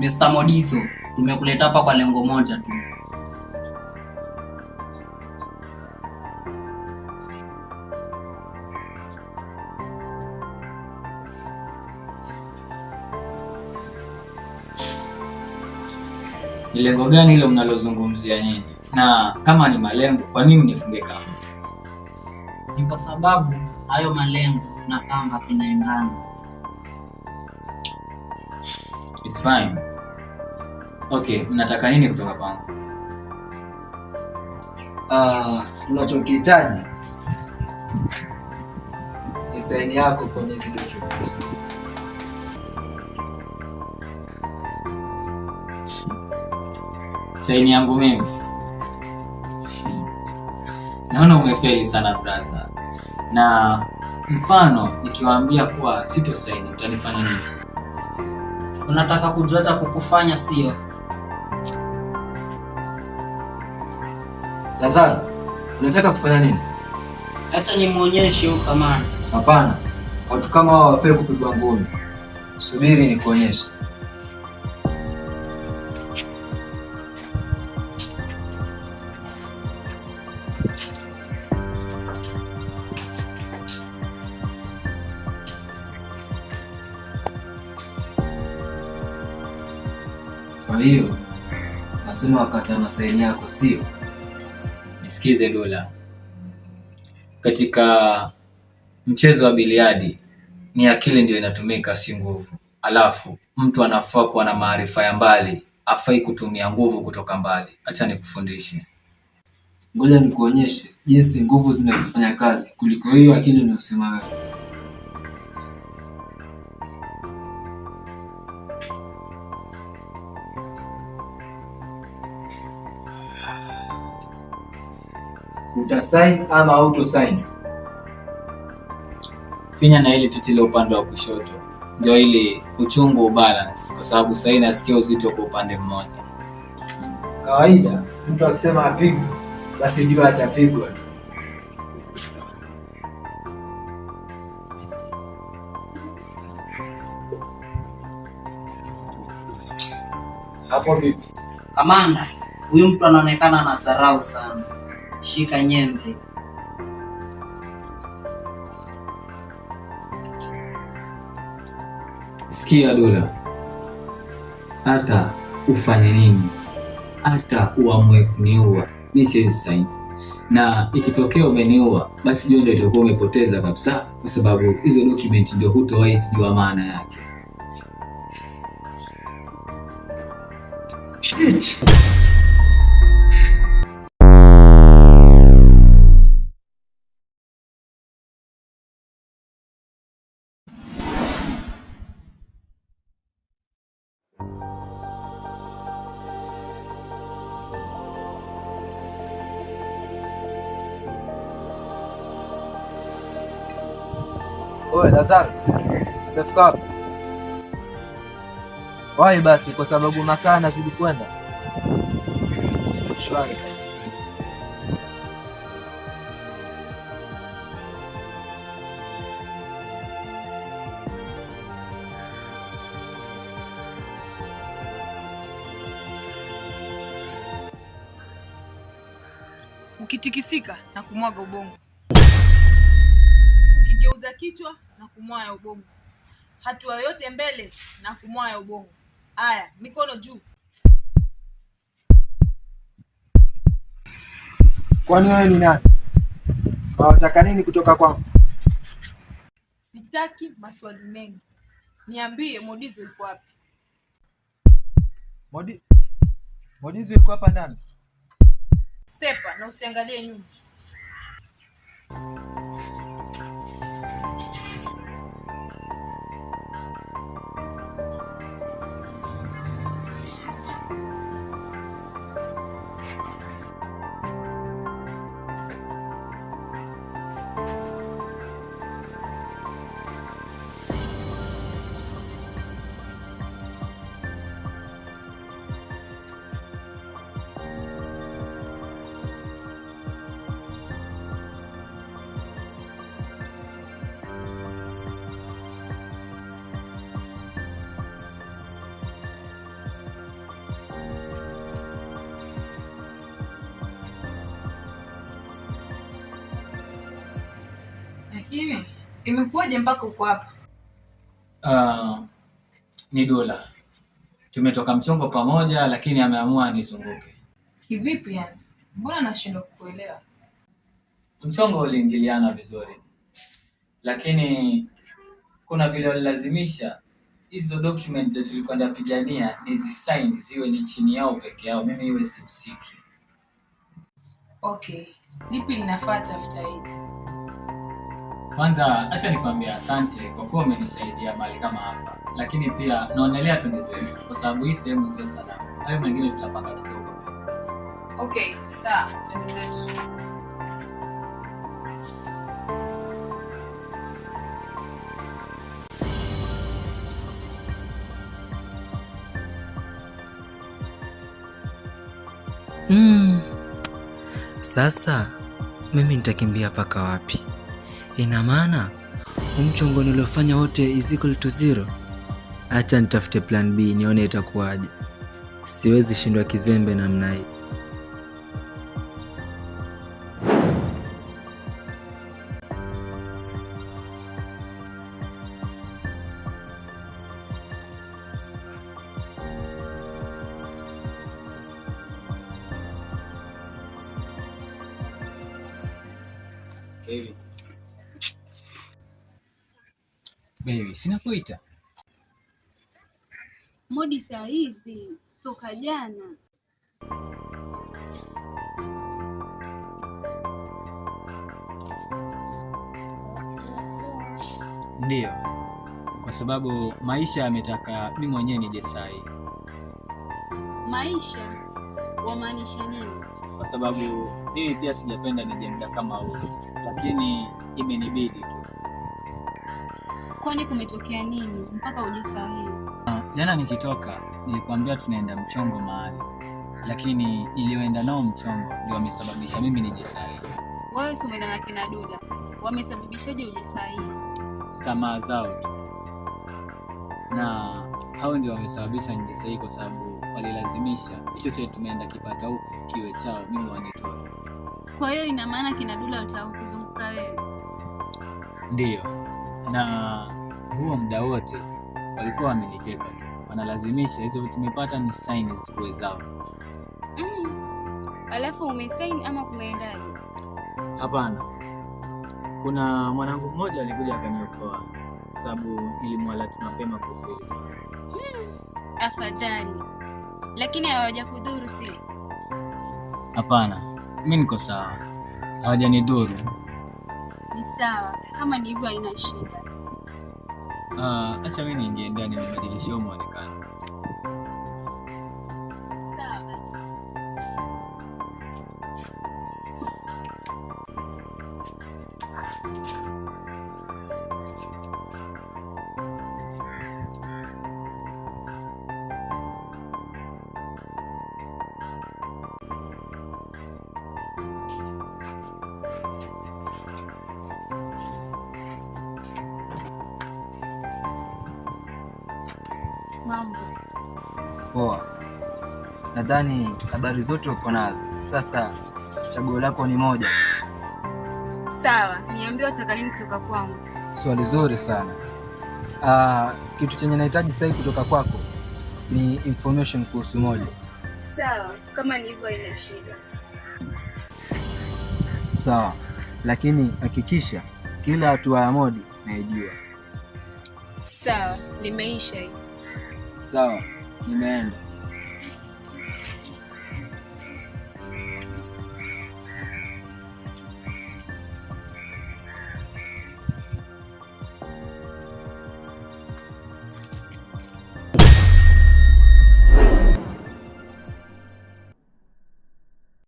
Mr. Modizo, tumekuleta hapa kwa lengo moja tu. Ni lengo gani hilo mnalozungumzia nyinyi? Na kama ni malengo, kwa nini nifunge kamba? Ni kwa sababu hayo malengo na kamba vinaendana. It's fine. Okay, mnataka nini kutoka kwangu? Tunachokihitaji ni saini yako kwenye hizi document. Saini yangu mimi? Naona umefeli sana brother. Na mfano nikiwaambia kuwa sitosaini mtanifanya nini? Unataka kujua cha kukufanya, sio? Lazaro, unataka kufanya nini? Acha nimuonyeshe huyu kamanda. Hapana, watu kama hao hawafai kupigwa ngumi. Subiri nikuonyeshe. Kwa hiyo nasema wakati ana saini yako, sio? Nisikize Dula. Katika mchezo wa biliadi ni akili ndio inatumika, si nguvu. Alafu mtu anafaa kuwa na maarifa ya mbali, afai kutumia nguvu kutoka mbali. Acha nikufundishe. Ngoja nikuonyeshe jinsi nguvu zinavyofanya kazi kuliko hiyo akili unayosema wewe. Utasign ama hautosign? Finya na hili titi la upande wa kushoto ndio ili uchungu ubalance, kwa sababu sasa nasikia uzito kwa upande mmoja. Kawaida mtu akisema apigwe, basi jua atapigwa tu. Hapo vipi? Kamanda, huyu mtu anaonekana anasarau sana. Shika nyembe. Sikia Dula, hata ufanye nini, hata uamue kuniua, mi siwezi saini. Na ikitokea umeniua, basi hiyo ndio itakuwa umepoteza kabisa, kwa sababu hizo document ndio hutowahi sijua maana yake. Shit! Oye, Lazaro, umefika wapi? Wahi basi, kwa sababu masaa yanazidi kwenda. Shwari. Ukitikisika na kumwaga ubongo, ukigeuza kichwa na kumwaya ubongo, hatua yoyote mbele na kumwaya ubongo. Aya, mikono juu. Kwani wewe ni nani? Unataka nini kutoka kwangu? Sitaki maswali mengi, niambie Modizo yuko wapi? Modizo yuko hapa ndani. Sepa na usiangalie nyuma. Lakini imekuwaje mpaka uko hapa? Ni Dula. Tumetoka mchongo pamoja, lakini ameamua nizunguke. Kivipi yani? Mbona nashindwa kukuelewa? Mchongo uliingiliana vizuri, lakini kuna vile walilazimisha hizo document zetu tulikwenda pigania nizisign ziwe ni chini yao peke yao, mimi iwe sihusiki. Okay, lipi linafuata after hii? Kwanza acha nikwambie asante kwa kuwa umenisaidia mahali kama hapa, lakini pia naonelea twende zetu kwa sababu hii sehemu sio salama. Hayo mengine tutapanga tukiwa huko. Okay, sawa, twende zetu. Sasa mimi nitakimbia paka wapi? Ina maana mchongo niliofanya wote is equal to zero. Acha nitafute plan B nione itakuwaje. Siwezi shindwa kizembe namna hii. Baby. Baby, sina kuita. Modi saa hizi toka jana. Ndiyo, kwa sababu maisha yametaka mimi mwenyewe nije saa hii. Maisha wamaanisha nini? Kwa sababu mimi pia sijapenda nije muda kama huu, lakini imenibidi tu. Kwani kumetokea nini mpaka uje saa hii? Jana nikitoka nilikwambia tunaenda mchongo mahali, lakini nilioenda nao mchongo ndio wamesababisha mimi nije saa hii. Wewe si umeenda na kina Dula, wamesababishaje uje saa hii? Tamaa zao tu, na hao ndio wamesababisha nije saa hii, kwa sababu walilazimisha hicho chenye tumeenda kipata huko kiwe chao, mimi wanitoe. Kwa hiyo ina maana kina Dula watakuzunguka wewe? Ndiyo, na huo muda wote walikuwa wameniteka tu, wanalazimisha hizo vitu tumepata ni sign zikuwe zao. Alafu umesign ama kumeendaje? Hapana, kuna mwanangu mmoja alikuja akaniokoa kwa sababu nilimwalert mapema kuhusu hili swala. Afadhali. Lakini hawajakudhuru si? Hapana, mimi niko sawa, hawajanidhuru. Ni sawa, kama ni hivyo haina shida. Acha mimi niingie ndani nibadilishie muonekano. Sawa basi. Mambo. Poa. Nadhani habari zote uko nazo. Sasa chaguo lako ni moja. Sawa, niambie utaka nini kutoka kwangu? Swali zuri sana. Kitu chenye nahitaji sasa kutoka kwako ni information kuhusu Modi. Sawa, kama ni hivyo haina shida. Sawa, lakini hakikisha kila hatua ya Modi naijua. Sawa, limeisha hii. Sawa, nimeenda.